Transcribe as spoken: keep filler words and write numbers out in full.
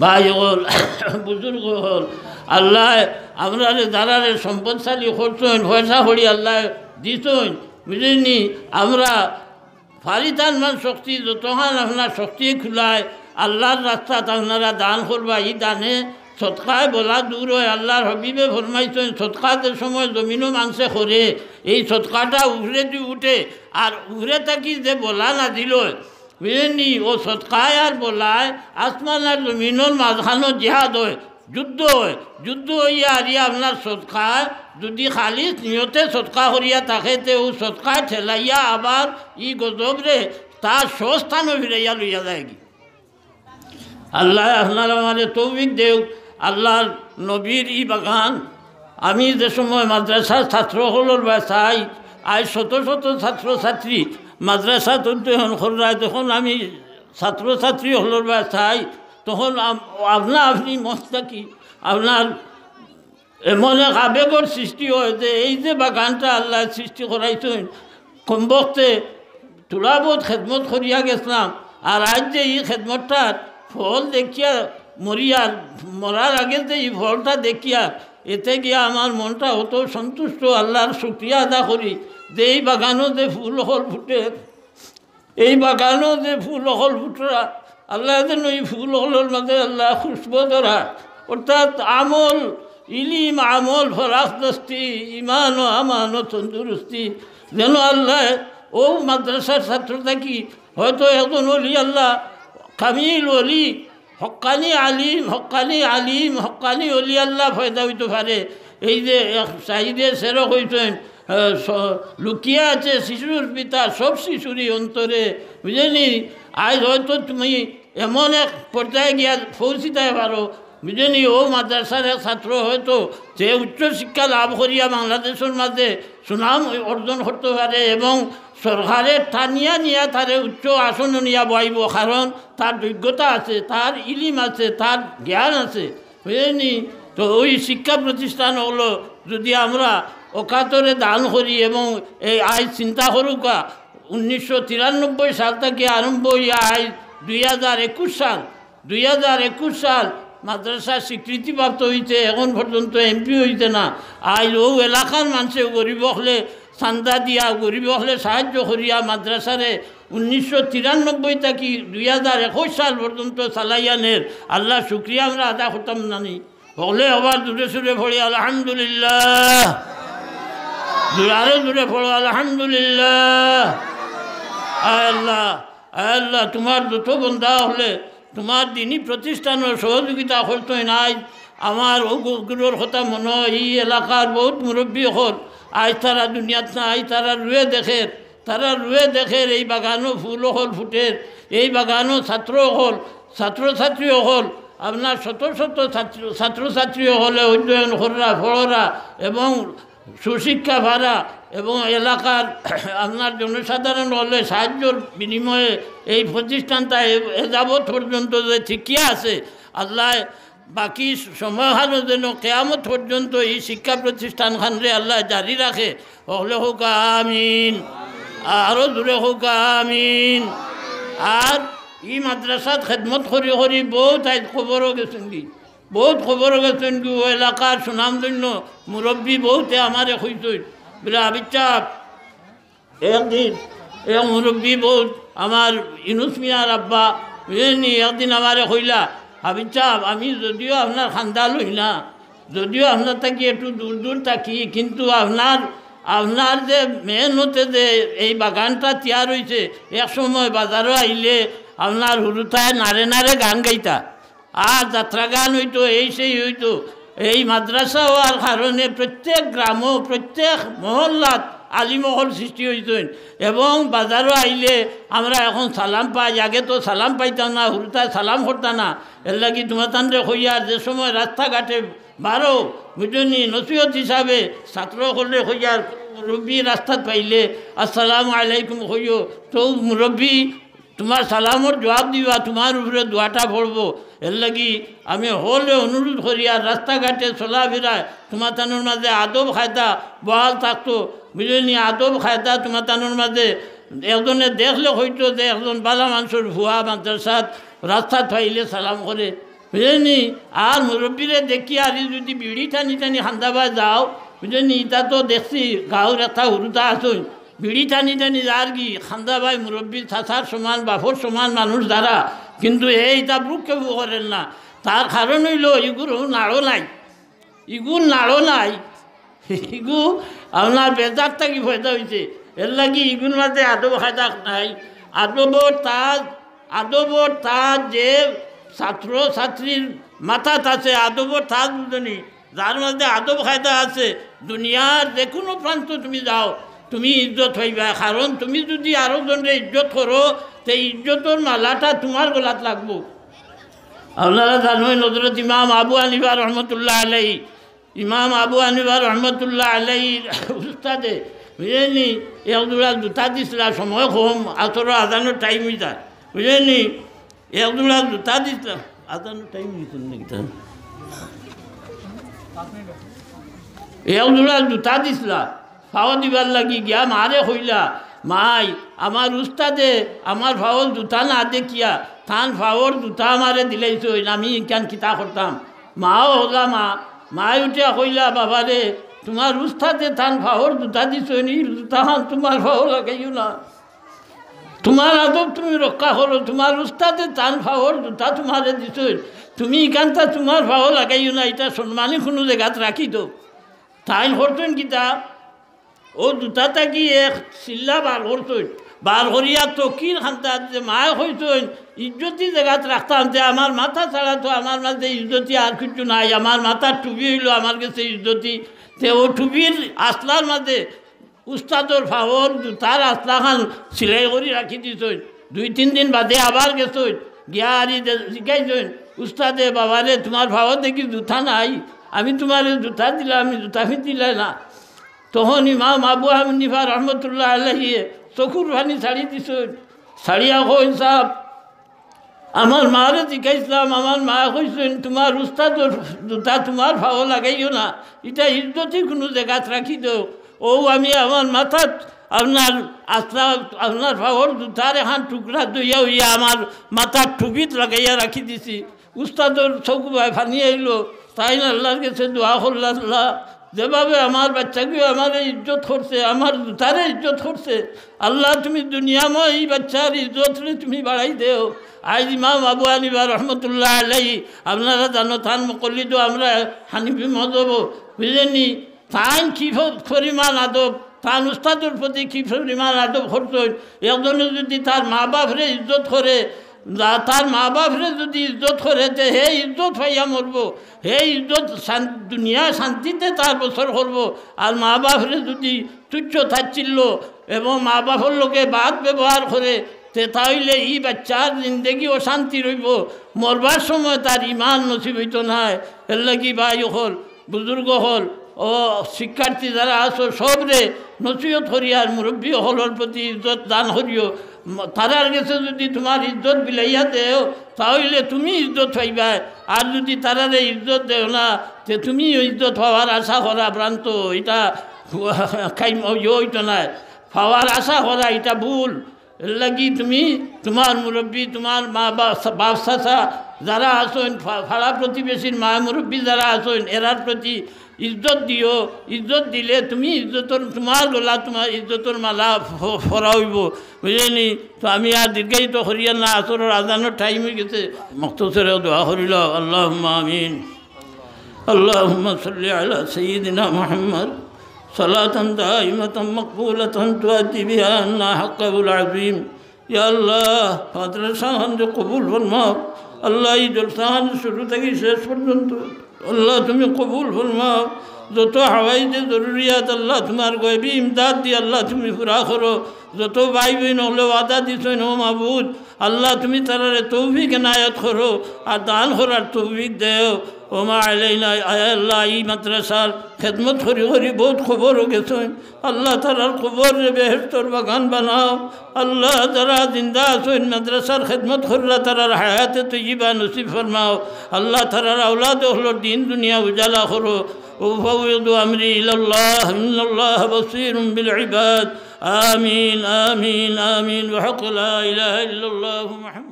ভাই অকল, বুজুর্গ অকল, আল্লায় আমরারে যারারে সম্পদশালী করছইন, পয়সা কড়ি আল্লায় দিছইন, বুঝছইন নি? আমরা ফারিতান মান শক্তি, যতখান আপনার শক্তি কুলায়, আল্লার রাস্তাত আপনারা দান করবা। ই দানে সদকায় বলা দূর অয়। আল্লার হাবিবে ফরমাইছইন, সদকা যে সময় জমিনো মানষে করে, এই সদকাটা উপরেদি উঠে, আর উপরে থাকি যে বলা নাজিল অয়, বুঝছইন নি? অউ সদকায় আর বলায় আসমান আর জমিনর মাঝখানো জিহাদ অয়, যুদ্ধ অয়। যুদ্ধ অইয়া আর ই আপনার সদকায়, যুদি খালিস নিয়তে সদকা করিয়া থাকে, তে অউ সদকায় ঠেলাইয়া আবার ই গজবরে তার স্বস্থানো ফিরাইয়া লইয়া যায়গি। আল্লায় আপনার আমারে তৌফিক দেউক। আল্লার নবীর ই বাগান, আমি যে সময় মাদ্রাসার ছাত্র অকলর বায় চাই, আইজ শত শত ছাত্রছাত্রী মাদ্রাসাত অধ্যয়ন কররায়, যখন আমি ছাত্রছাত্রী অকলর বায় চাই, তখন আম-, আপনা আপনি মন থাকি আপনার এমন এক আবেগর সৃষ্টি অয় যে এই যে বাগানটা আল্লায় সৃষ্টি করাইছইন, কমবখতে থুড়া বউত খেদমত করিয়া গেছলাম, আর আইজ যে ই খেদমতটার ফল দেখিয়া মরিয়ার, মরার আগে যে ই ফলটা দেখিয়ার, এতে গিয়া আমার মনটা অত সন্তুষ্ট, আল্লার শুকরিয়া আদা করি যে এই বাগানো যে ফুল অকল ফুটের, এই বাগানো যে ফুল অকল ফুটরা, আল্লায় যেন ই ফুল অকলর মাঝে আল্লায় খুশবু ধরা, অর্থাৎ আমল, ইলিম, আমল, ফরাখ দস্তি, ইমান ও আমান ও তন্দুরুস্তি, যেন আল্লায় অউ মাদ্রাসার ছাত্র থাকি হয়তো একজন অলি আল্লাহ, কামিল অলি, হক্কানি আলিম, হক্কানি আলিম, হক্কানি অলি আল্লাহ পয়দা অইতো পারে। এই যে এক সাইদে শেরো কইছইন, আহ, স-, লুকিয়া আছে শিশুর পিতা সব শিশুরই অন্তরে, বুঝছইন নি? আইজ হয়তো তুমি এমন এক পর্যায়ে গিয়া পৌঁছিতায় পারো, বুঝছইন নি? অউ মাদ্রাসার এক ছাত্র হয়তো যে উচ্চ শিক্ষা লাভ করিয়া বাংলাদেশর মাঝে সুনাম অর্জন করতো পারে এবং সরকারে টানিয়া নিয়া তারে উচ্চ আসনো নিয়া বওয়াইবো, কারণ তার যোগ্যতা আছে, তার ইলিম আছে, তার জ্ঞান আছে, বুঝছইন নি? তো অউ শিক্ষা প্রতিষ্ঠান অকলো যুদি আমরা অকাতরে দান করি এবং এই আইজ চিন্তা করুক্কা, উনিশশো তিরানব্বই সাল থাকি আরম্ভ অইয়া আইজ দুই হাজার একুশ সাল, দুই হাজার একুশ সাল মাদ্রাসা স্বীকৃতিপ্রাপ্ত অইতে এখন পর্যন্ত এমপি অইতে না। আইজ অউ এলাকার মানষে গরিব অকলে চান্দা দিয়া, গরিব অকলে সাহায্য করিয়া মাদ্রাসারে উনিশশো তিরানব্বই থাকি দুই হাজার একুশ সাল পর্যন্ত চালাইয়া নের। আল্লার শুকরিয়া আমরা আদা করতাম না নি? হকলে আবার জোরে সোরে পড়ি আলহামদুলিল্লাহ। জোরে, আরো জোরে পড়ো আলহামদুলিল্লাহ। আয় আল্লাহ, আয় আল্লাহ, তুমার যত বন্দা অকলে তুমার দিনী প্রতিষ্ঠানর সহযোগিতা করছইন। আইজ আমার অগুর কথা মনো অয়, ই এলাকার বউত মুরব্বি অকল আইজ তারা দুনিয়াত নাই, তারা রুয়ে দেখের, তারা রুয়ে দেখের এই বাগানো ফুল অকল ফুটের, এই বাগানো ছাত্র অকল, ছাত্রছাত্রী অকল, আপনার শত শত ছাত্র, ছাত্রছাত্রী অকলে অধ্যয়ন কররা, পড়রা এবং সুশিক্ষা পারা এবং এলাকার আপনার জনসাধারণ অকলে সাহায্যর বিনিময়ে এই প্রতিষ্ঠানটা এ-, এযাবৎ পর্যন্ত যে টিকিয়া আছে, আল্লায় বাকি সময়খানো যেন কিয়ামত পর্যন্ত ই শিক্ষা প্রতিষ্ঠানখানরে আল্লায় জারি রাখে। হকলে কউক্কা আমিন, আরো জোরে কউক্কা আমিন। আর ই মাদ্রাসাত খেদমত করি করি বউত আইজ কবরো গেছইনগি, বউত কবরো গেছইনগি। অউ এলাকার সুনামধন্য মুরব্বি বউতে আমারে কইছইন, বুলে, হাফিজ সাব, একদিন এক মুরব্বি বউত আমার ইউনুস মিয়ার আব্বা, বুঝছইন নি, একদিন আমারে কইলা, হাফিজ সাব, আমি যদিও আপনার খান্দাল অই না, যদিও আপনার থাকি একটু দূর দূর থাকি, কিন্তু আপনার, আপনার যে মেহনতে যে এই বাগানটা তৈয়ার অইছে, এক সময় বাজারো আইলে আপনার হুরুতায় নারে নারে গান গাইতা। আর যাত্রা গান অইতো, এই সেই অইতো। এই মাদ্রাসা অওয়ার কারণে প্রত্যেক গ্রামো, প্রত্যেক মহল্লাত আলিম অকল সৃষ্টি অইছইন। এবং বাজারো আইলে আমরা এখন সালাম পাই, আগে তো সালাম পাইতাম না, হুরুতায় সালাম করতা না। এরলাগি তুমাতানরে কইয়ার, যে সময় রাস্তাঘাটে বারো, বুঝছইন নি, নসিহত হিসাবে ছাত্র অকলরে কইয়ার, মুরব্বি রাস্তাত পাইলে আসসালামু আলাইকুম কইও, তো মুরব্বি তুমার সালামর জুয়াব দিবা, তুমার উপরে দোয়াটা পড়বো। এরলাগি আমি হকলরে অনুরোধ করিয়ার, রাস্তাঘাটে চলাফিরায় তুমাতানর মাঝে আদব কায়দা বহাল থাকতো, বুঝছইন নি, আদব কায়দা তুমাতানর মাঝে। একজনে দেখলে কইতো যে একজন ভালা মানষর ফুয়া মাদ্রাসাত রাস্তাত পাইলে সালাম করে। বুঝছইন নি? আর মুরব্বিরে দেখিয়া আর যুদি বিড়ি টানি টানি কান্দাবায় যাও, বুঝছইন নি? ইতা তো দেখছি, গাঁওর একটা হুরুতা আছইন, বিড়ি টানি টানি যারগি, কান্দাবায় মুরব্বি, চাচার সমান, বাপর সমান মানুষ যারা, কিন্তু হে ইতা ভ্রুক্ষেপও করের না। তার কারণ অইলো ইগুর নাড়ও নাই, ইগুর নাড়ও নাই, ইগু আপনার বেজার থাকি পয়দা অইছে। এরলাগি ইগুর মাঝে আদব কায়দা নাই। আদবর তাজ, আদবর তাজ যে ছাত্র ছাত্রীর মাথাত আছে, আদবর তাজ বুঝছইন নি, যার মাঝে আদব কায়দা আছে, দুনিয়ার যেকুনু প্রান্ত তুমি যাও, তুমি ইজ্জত পাইবায়। কারণ তুমি যুদি আরো জনরে ইজ্জত করো, তে ইজ্জতর মালাটা তুমার গলাত লাগবো। আপনারা জানইন, হযরত ইমাম আবু হানিফা রহমতুল্লাহ আলাইহি, ইমাম আবু হানিফা রহমতুল্লাহ আলাইহির উস্তাদে, বুঝছইন নি, এক জোড়া জুতা দিছলা, সময় কম, আসরর আজানর টাইম অইযার, বুঝছইন নি, এক জোড়া জুতা দিছলা, আজানর টাইম অইযার নাকি তার? এক জোড়া জুতা দিছলা, পাও দিবার লাগি গিয়া মারে কইলা, "মাই, আমার উস্তাদে আমার পাওর জুতা না দেখিয়া তান পাওর জুতা আমারে দিলাইছইন, আমি ইখান কিতা করতাম?" মাও কইলা, "মা।" মায় উঠিয়া কইলা, "বাবারে, তুমার উস্তাদে তান পাওর জুতা দিছইন, ই জুতাখান তুমার পাও লাগাইও না। তুমার আদব তুমি রক্ষা করো, তুমার উস্তাদে তান পাওর জুতা তুমারে দিছইন, তুমি ইখানতা তুমার পাও লাগাইও না, ইটা সম্মানী কুনু জাগাত রাখি দেও।" তাইন করছইন কিতা? অউ জুতা থাকি এক চিল্লা বার করছইন, বার করিয়া তকির কান্দাত যে মায় কইছইন, "ইজ্জতি জাগাত রাখতাম, তে আমার মাথা ছাড়া তো আমার মাঝে ইজ্জতি আর কিচ্ছু নাই, আমার মাথার টুপি অইলো আমার গেছে ইজ্জতি।" তে অউ টুপির আছলার মাঝে উস্তাদর পাওর জুতার আছলাখান সিলাই করি রাখি দিছইন। দুই তিন দিন বাদে আবার গেছইন, গিয়া আরি দে-, জিকাইছইন, "উস্তাদে, বাবারে, তুমার পাও দেখি জুতা নাই, আমি তুমারে জুতা দিলাম, আমি জুতা ফিন্দিলায় না।" তখন ইমাম আবু হানিফা রহমতুল্লাহ আলাইহি চকুর পানি ছাড়ি দিছইন, ছাড়িয়া কইন, "সাব, আমার মারে জিকাইছলাম, আমার মায় কইছইন, তুমার উস্তাদর জুতা তুমার পাও লাগাইও না, ইটা ইজ্জতি কুনু জাগাত রাখি দেও। অউ আমি আমার মাথাত আপনার আছলা, আপনার পাওর জুতার এখান টুকরা ধইয়া অইয়া আমার মাথার টুপিত লাগাইয়া রাখি দিছি।" উস্তাদর চকু বায় পানি আইলো, তাইন আল্লার গেছে দোয়া করলা, "আল্লাহ, যেভাবে আমার বাইচ্চাগুয়ে আমারে ইজ্জত করছে, আমার জুতারে ইজ্জত করছে, আল্লাহ তুমি দুনিয়াময় ই বাইচ্চার ইজ্জতরে তুমি বাড়াই দেও।" আইজ ইমাম আবু হানিফা রহমতুল্লাহ আলাইহি, আপনারা জানো তান মুকল্লিদও আমরা হানিফি মজহব, বুঝছইন নি? তাইন কি ফ-, পরিমাণ আদব, তান উস্তাদর প্রতি কি পরিমাণ আদব করছইন। একজনে যুদি তার মা বাপরে ইজ্জত করে, যা-, তার মা বাপরে যুদি ইজ্জত করে, তে হে ইজ্জত পাইয়া মরবো, হে ইজ্জত শান-, দুনিয়া শান্তিতে তার বসর করবো। আর মা বাপরে যুদি তুচ্ছ তাচ্ছিল্য এবং মা বাপর লগে বাদ ব্যবহার করে, তে তা অইলে ই বাইচ্চার জিন্দেগি অশান্তি রইবো, মরবার সময় তার ইমান নসিব অইতো নায়। এরলাগি ভাই অকল, বুজুর্গ অকল, ও শিক্ষার্থী যারা আছো, সবরে নসিহত করিয়ার মুরব্বি অকলর প্রতি ইজ্জত দান করিও। ম-, তারার গেছে যুদি তুমার ইজ্জত বিলাইয়া দেও, তা অইলে তুমি ইজ্জত পাইবায়। আর যুদি তারারে ইজ্জত দেও না, তে তুমিও ইজ্জত পাওয়ার আশা করা ভ্রান্ত, ইটা কাইম অইতো নায়। পাওয়ার আশা করা ইটা ভুল। এরলাগি তুমি তুমার মুরব্বি, তুমার মা বা-, বাপ চাচা যারা আছইন, ফা-, ফাড়া প্রতিবেশীর মা মুরব্বি যারা আছইন, এরার প্রতি ইজ্জত দিও। ইজ্জত দিলে তুমি ইজ্জতর, তুমার গলা তুমার ইজ্জতর মালা ফ-, ফরা অইবো, বুঝছইন নি? তো আমি আর দীর্ঘায়িত করিয়ার না, আসরর আজানর টাইম অইগেছে। মুখতসরে দোয়া করিলাও, আল্লাহুম্মা আমিন। اللهم صل على سيدنا محمد صلاة دائمة مقبولة تؤدي بها عنا حقه العظيم। ইয়া আল্লাহ, মাদ্রাসাখানরে কবুল ফরমাও। আল্লাহ, ই জলসাখান শুরু থাকি শেষ পর্যন্ত আল্লাহ তুমি কবুল ফরমাও। যত হাওয়াইজে জরুরিয়াত আল্লাহ তুমার গয়বি ইমদাদ দি আল্লাহ তুমি পুরা করো। যত ভাই বইন অকলে ওয়াদা দিছইন, ও মাবুদ, আল্লাহ তুমি তারারে তৌফিক এনায়েত করো আর দান করার তৌফিক দেও। ওমা আলাইনা, আয় আল্লাহ, ই মাদ্রাসার খেদমত করি করি বউত কবরো গেছইন। আল্লাহ, তারার কবররে বেহেশতর বাগান বানাও। আল্লাহ, যারা জিন্দা আছইন, মাদ্রাসার খেদমত কররা, তারার হায়াতে তৈয়বা নসিব ফরমাও। আল্লাহ, তারার আওলাদ অকলর দিন দুনিয়া উজালা করো। أفوض أمري إلى الله، إن الله بصير بالعباد. آمين، آمين، آمين. بحق لا إله إلا الله محمد.